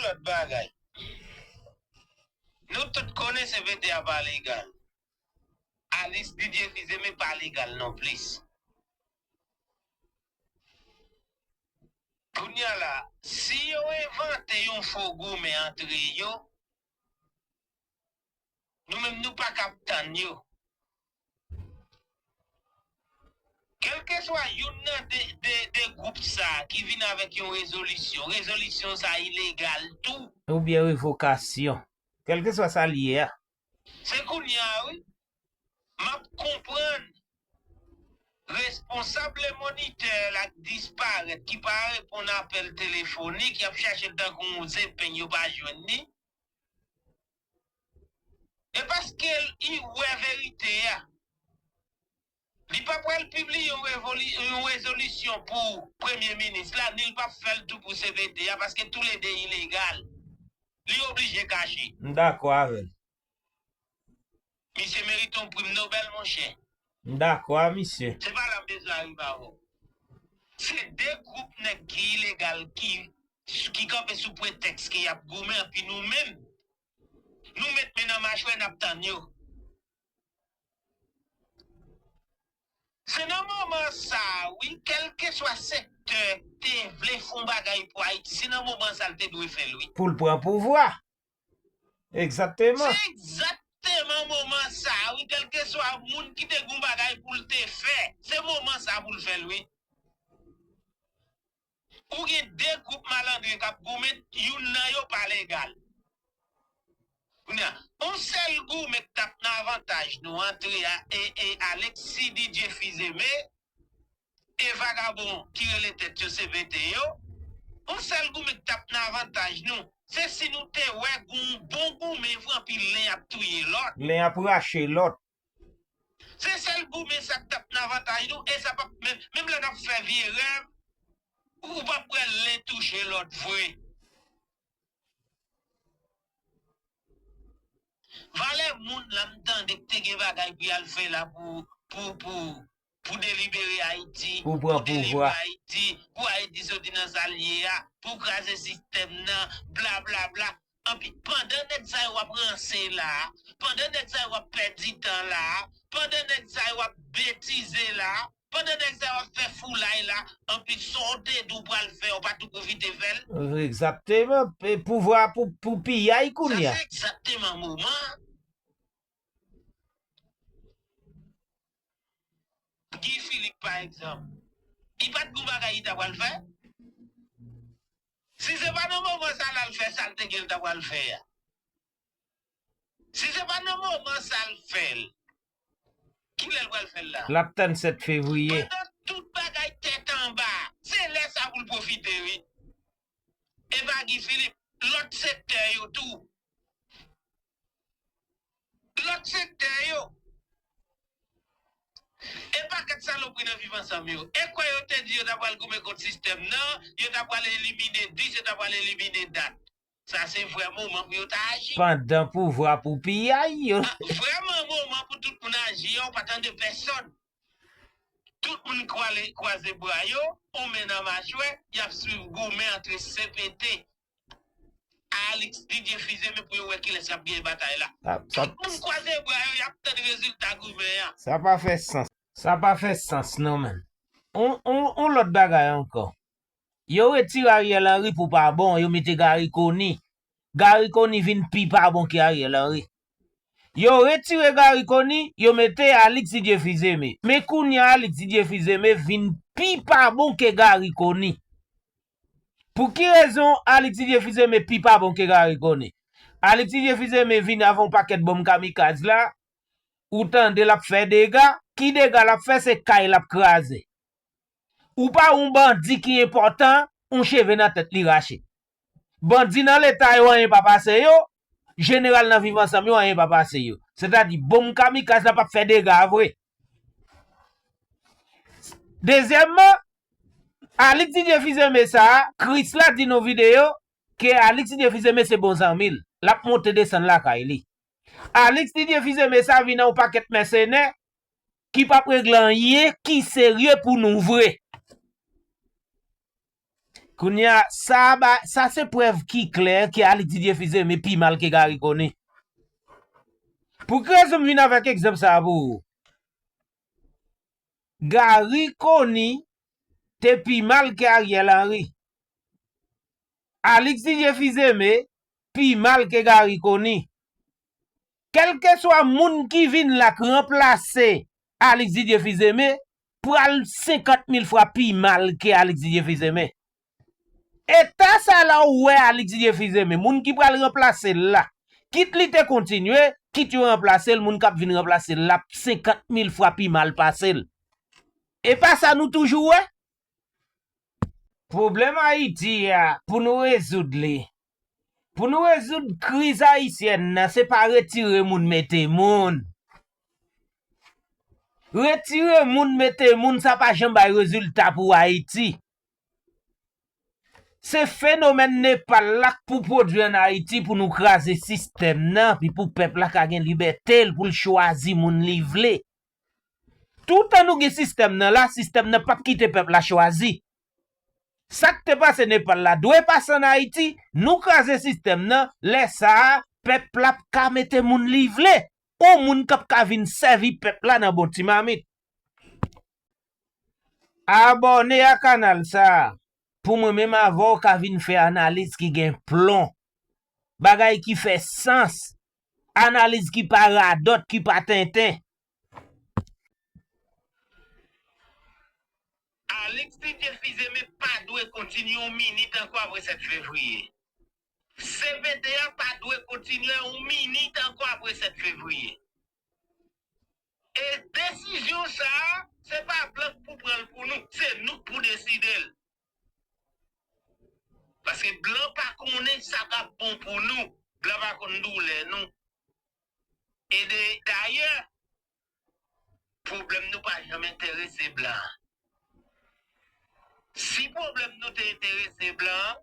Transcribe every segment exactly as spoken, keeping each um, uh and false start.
lòt bagay. Nou tout konnen C P T a pa legal. Alix Didier Fils-Aimé pa legal non plis. Kounye a la, si yo envante yon fo goumen antre yo, nou menm nou pa ka ap tann yo. Kèlkeswa youn nan de, de, de gwoup sa a ki vin avèk yon rezolisyon, rezolisyon sa a ilegal tou. Oubyen revokasyon. Kèlkeswa sa l ye a. Se kounye a, wi, m ap konprann responsab Le Moniteur la k disparèt, ki pa reponn apèl telefonik, y ap chache l tankou yon zepeng, yo pa jwenn li. E paske li wè verite a. Li pa pral pibliye yon revoli-, yon rezolisyon pou premye minis la, ni l p ap fè l tou pou C P T a, paske toulede ilegal. Li oblije kache. M dakò avè l. Misye merite yon prim Nobel, monchè. M dakò a misye. Se pa la m bezwen rive avè w. Se de gwoup nèg ki ilegal, ki, ki kanpe sou pretèks ke y ap goumen, anpi nou menm, nou met men nan machwè, n ap tann yo. Se nan moman sa a, wi, kèlkeswa sektè te vle fè yon bagay pou Ayiti, se nan moman sa a l te dwe fè l, wi. Pou l pran pouvwa. Egzakteman. Se egzakteman moman sa a, wi, kèlkeswa moun ki te gen yon bagay pou l te fè, se moman sa a pou l fè l, wi. Ou gen de gwoup malandren k ap goumen, youn nan yo pa legal. Kounye a, yon sèl goumen k t ap nan avantaj nou antre a, e, e Alexis Didier Fils-Aimé, e vagabon ki rele tèt yo C P T yo, yon sèl goumen k t ap nan avantaj nou, se si nou te wè gon bon goumen vre, anpi len ap touye lòt. Len ap rache lòt. Se sèl goumen sa k t ap nan avantaj nou, e sa p ap menm, menm lè n ap fè vye rèv, ou p ap wè len touche lòt vre. Valè moun la m tande k te gen bagay pou y al fè la pou, pou, pou, pou delibere Ayiti, pou pran pouvwa, pou delivre Ayiti, pou Ayiti soti nan sa l ye a, pou kraze sistèm nan, bla, bla, bla. Anpi, pandan nèg sa yo ap ranse la, pandan nèg sa yo ap pèdi tan la, pandan nèg sa yo ap betize la, pandan nèg sa yo ap fè foulay la, anpi sa w te di w pral fè, w pa tou pwofite fè l. Egzakteman. E pouvwa pou, pou piyay kounye a. Sa se egzakteman moman. Guy Philippe, pa egzanp, li pa t gon bagay li ta pral fè? Si se pa nan moman sa l al fè sa l te gen l ta pral fè a. Si se pa nan moman sa l fè l, kilè l pral fè l la? L ap tann sèt fevriye. Pandan tout bagay tèt anba, se lè sa pou l pwofite, wi. E pa Guy Philippe, lòt sektè yo tou. Lòt sektè yo. E pakèt salopri nan Viv Ansanm yo. E kwè yo te di yo ta pral goumen kont sistèm nan, yo ta pral elimine dis, yo ta pral elimine dat. Sa se vrè moman pou yo ta aji. Pandan pouvwa pou piyay yo. A, vrèman moman pou tout moun aji a, ou pa tande pèsonn. Tout moun kwale, kwaze bra yo, yon men nan machwè, y ap swiv goumen antre C P T, Alix Didier Fils-Aimé pou yo wè kilès k ap genyen batay la. Sa, sa, tout moun kwaze bra yo, y ap tann rezilta goumen an. Sa pa fè sans. Sa pa fè sans non, menn. On, on, on lòt bagay ankò. Yo retire Ariel Henry pou pa bon, yo mete Garry Conille. Garry Conille vin pi pa bon ke Ariel Henry. Yo retire Garry Conille, yo mete Alix Didier Fils-Aimé. Men kounye a Alix Didier Fils-Aimé vin pi pa bon ke Garry Conille. Pou ki rezon Alix Didier Fils-Aimé pi pa bon ke Garry Conille? Alix Didier Fils-Aimé vin avè yon pakèt bonm kamikaz la, ou tande l ap fè dega, ki dega l ap fè, se kay l ap kraze. Ou pa wè yon bandi ki enpòtan, yon cheve nan tèt li rache. Bandi nan leta yo, anyen pa pase yo, jeneral nan Viv Ansanm yo, anyen pa pase yo. Sètadi, bonm kamikaz la p ap fè dega vre. Dezyèmman, Alix Didier Fils-Aimé sa a, Chris la di nan videyo ke Alix Didier Fils-Aimé se bon zanmi l. L ap monte desann lakay li. Alix Didier Fils-Aimé sa vin nan yon pakèt mèsenè ki p ap regle anyen ki serye pou nou vre. Kounye a, sa a ba, sa se prèv ki klè ke Alix Didier Fils-Aimé pi mal ke Garry Conille. Pou ki rezon m vin avèk egzanp sa a pou ou? Garry Conille te pi mal ke Ariel Henry. Alix Didier Fils-Aimé pi mal ke Garry Conille. Kèlkeswa moun ki vin la k ranplase Alix Didier Fils-Aimé pral senkant mil fwa pi mal ke Alix Didier Fils-Aimé. Eta sa la ou wè Alix Didier Fils-Aimé, moun ki pral ranplase l la, kit li te kontinye, kit yo ranplase l, moun k ap vin ranplase l la ap senkant mil fwa pi mal pase l. E pa sa nou toujou wè? Pwoblèm Ayiti a, pou nou rezoud li, pou nou rezoud kriz ayisyèn nan, se pa retire moun mete moun. Retire moun mete moun, sa pa janm bay rezilta pou Ayiti. Se fenomèn Nepal la k pou pwodui ann Ayiti pou nou kraze sistèm nan, pi pou pèp la ka gen libète l, pou l chwazi moun li vle. Toutan nou gen sistèm nan la, sistèm nan p ap kite pèp la chwazi. Sa k te pase Nepal la dwe pase ann Ayiti, nou kraze sistèm nan, lè sa a, pèp la p ka mete moun li vle, yon moun k ap ka vin sèvi pèp la nan bon ti mamit. Abòne a kanal sa a, pou mwen menm avè w ka vin fè analiz ki gen plon, bagay ki fè sans, analiz ki pa radòt, ki pa tenten. Alix Didier Fils-Aimé pa dwe kontinye yon minit ankò apre sèt fevriye. C P T a pa dwe kontinye yon minit ankò apre sèt fevriye. E desizyon sa a, se pa blan k pou pran l pou nou, se nou k pou deside l. Paske blan pa konnen sa k ap bon pou nou, blan pa konn doulè nou. E de, dayè, pwoblèm nou pa janm enterese blan. Si pwoblèm nou te enterese blan,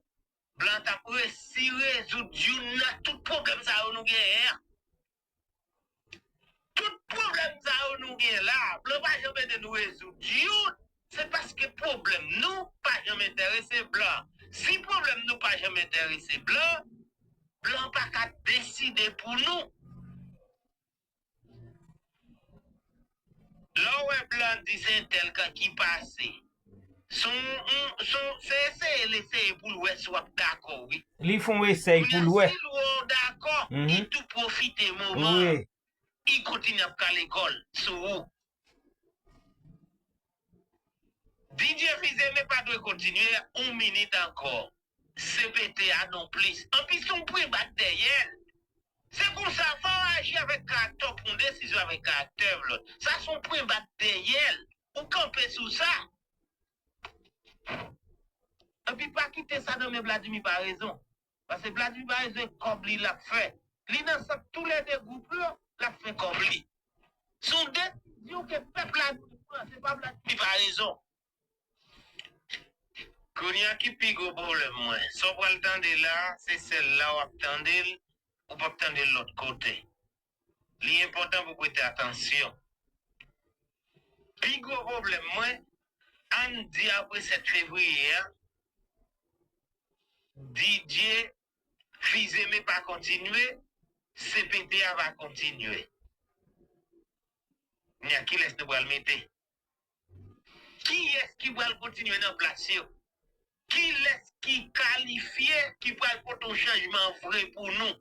blan t ap resi rezoud youn nan tout pwoblèm sa yo nou genyen an. Tout pwoblèm sa yo nou gen la, blan pa janm ede nou rezoud youn. Se paske pwoblèm nou pa janm enterese blan. Si pwoblèm nou pa janm enterese blan, blan pa ka deside pou nou. Lè w wè blan di se entèl ka ki pase, se yon, yon, se yon, se eseye l eseye pou l wè si w ap dakò, wi. Li fè yon esèy pou l wè. Kounye a, si l wè w dakò, li tou pwofite moman an. Wi. Li kontinye ap kale kò l sou ou. Didier Fils-Aimé pa dwe kontinye yon minit ankò. C P T a nonplis. Anpi se yon pwen bat dèyè l. Se konsa, fò w aji avèk karaktè w, pran desizyon avèk karaktè w, lòt. Sa se yon pwen bat dèyè l. Ou kanpe sou sa. Epi pa kite sa nan men Vladimir Paraison. Paske Vladimir Paraison e kòb li l ap fè. Li nan sant toulède gwoup yo, l ap fè kòb li. Se yon desizyon ke pèp la dwe pran, se pa Vladimir Paraison. Kounye a ki pi gwo pwoblèm mwen. Sa w pral tande la, se sèl la w ap tande l, ou p ap tande l lòt kote. Li enpòtan pou w prete atansyon. Pi gwo pwoblèm mwen, ann di apre sèt fevriye a, Didier Fils-Aimé pa kontinye, C P T a pa kontinye. Kounye a kilès nou pral mete? Kiyès ki pral kontinye nan plas yo? Kilès ki kalifye, ki pral pote yon chanjman vre pou nou?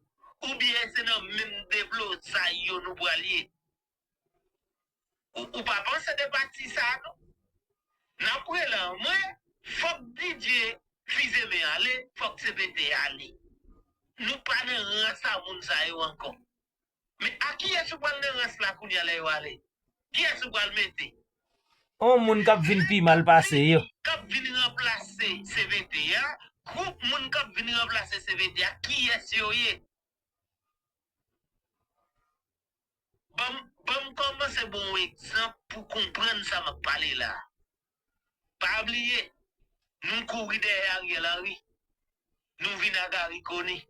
Oubyen se nan menm deblozay yo nou pral ye? Ou, ou pa panse de pati sa a, non? N ap rele anmwe, fòk Didier Fils-Aimé ale, fòk C P T ale. Nou pa nan rans a moun sa yo ankò. Men a kiyès ou pral nan rans la kounye a lè yo ale? Kiyès ou pral mete? On moun k ap vin pi mal pase yo. K ap vin ranplase C P T a, gwoup moun k ap vin ranplase C P T a, kiyès yo ye? Ban m, ban m kòmanse ba w yon egzanp pou konprann sa m ap pale la a. Pa bliye, nou kouri dèyè Ariel Henry. Nou vin a Garry Conille.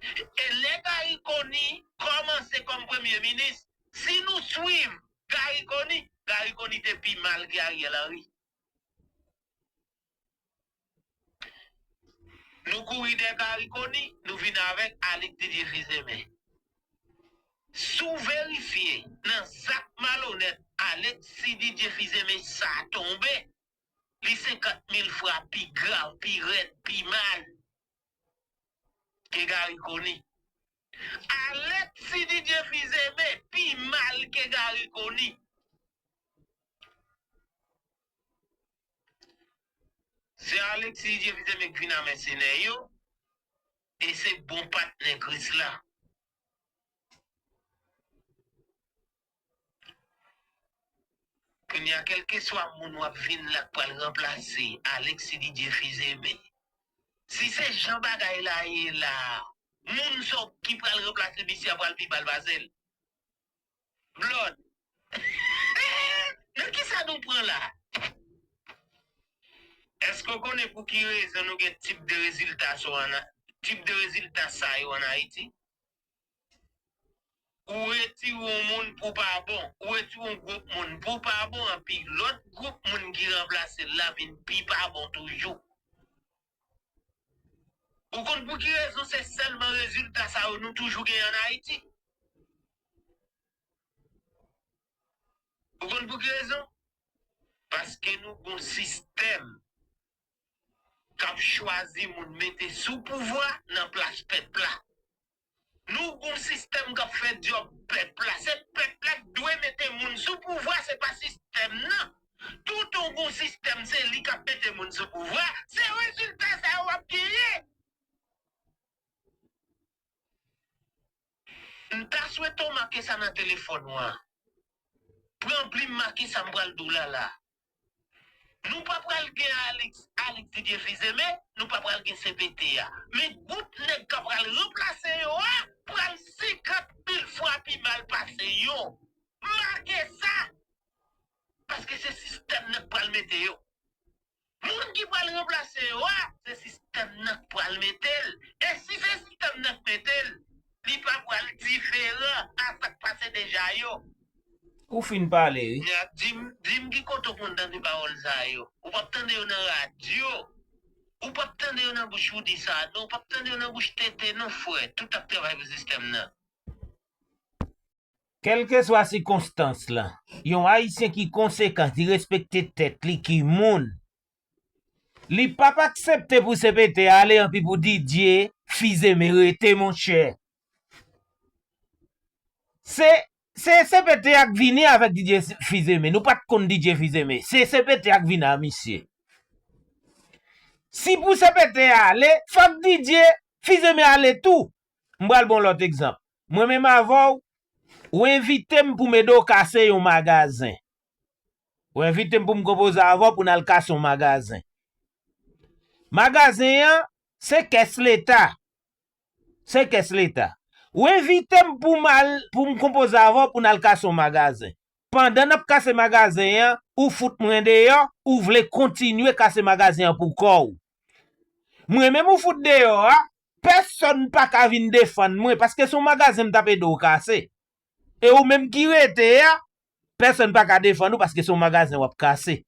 E lè Garry Conille kòmanse kòm premye minis, si nou swiv Garry Conille, Garry Conille te pi mal ke Ariel Henry. Nou kouri dèyè Garry Conille, nou vin avèk Alix Didier Fils-Aimé. Si w verifye nan zak malonèt Alexis Didier Fils-Aimé sa tonbe, li senkant mil fwa pi grav, pi rèd, pi mal ke Garry Conille. Alexis Didier Fils-Aimé pi mal ke Garry Conille. Se Alexis Didier Fils-Aimé k vin a mèsenè yo, e se bon patnè Kris la. Kounye a, kèlkeswa moun w ap vin la k pral ranplase Alexis Didier Fils-Aimé, si se jan bagay la ye la, moun sa w ki pral ranplase misye a pral pi mal pase l. Blood. Nan kisa nou pran la? Èske w konnen pou ki rezon nou gen tip de rezilta sa yo ann, tip de rezilta sa yo ann Ayiti? Ou retire yon moun pou pa bon, ou retire yon gwoup moun pou pa bon, anpi lòt gwoup moun ki ranplase l la vin pi pa bon toujou. Ou konn pou ki rezon se sèlman rezilta sa yo nou toujou gen ann Ayiti? Ou konn pou ki rezon? Paske nou gon sistèm k ap chwazi moun mete sou pouvwa nan plas pèp la. Nou gon sistèm k ap fè djòb pèp la. Se pèp la k dwe mete moun sou pouvwa, se pa sistèm nan. Toutan w gon sistèm, se li k ap mete moun sou pouvwa, se rezilta sa yo w ap genyen. M ta swete w make sa nan telefòn ou an. Pran plim, make sa m pral di w la la. Nou pa pral gen Alix, Alix Didier Fils-Aimé, nou pa pral gen C P T a. Men gwoup nèg k ap pral ranplase yo a pral senkant mil fwa pi mal pase yo. Make sa! Paske se sistèm nan k pral mete yo. Moun ki pral ranplase yo a, se sistèm nan k pral mete l. E si se sistèm nan k mete l, li pa pral diferan a sa k pase deja yo. Ou fin pale, wi. Nya, di m, di m ki kote w konn tande pawòl sa yo. Ou p ap tande yo nan radyo. Ou p ap tande yo nan bouch Roody sa, non. Ou p ap tande yo nan bouch T T, non, frè. Tout ap travay pou sistèm nan. Kèlkeswa sikonstans lan, yon Ayisyen ki konsekan, ki respekte tèt li, ki moun, li p ap aksepte pou C P T ale anpi pou Didier Fils-Aimé rete, monchè. Se, se C P T a k vini avèk Didier Fils-Aimé. Nou pa t konn Didier Fils-Aimé. Se C P T a k vini a misye. Si pou C P T ale, fòk Didier Fils-Aimé ale tou. M pral ba w lòt egzanp. Mwen menm avè w, ou envite m pou m ede w kase yon magazen. Ou envite m pou m konpoze avè w pou n al kase yon magazen. Magazen an, se kès Leta. Se kès Leta. Ou envite m pou m al, pou m konpoze avè w pou n al kase yon magazen. Pandan n ap kase magazen an, ou fout mwen deyò, ou vle kontinye kase magazen an pou kò w. Mwen menm ou fout deyò a, pèsonn pa ka vin defann mwen, paske se yon magazen m t ap ede w kase. E ou menm ki rete a, pèsonn pa ka defann ou paske se yon magazen w ap kase.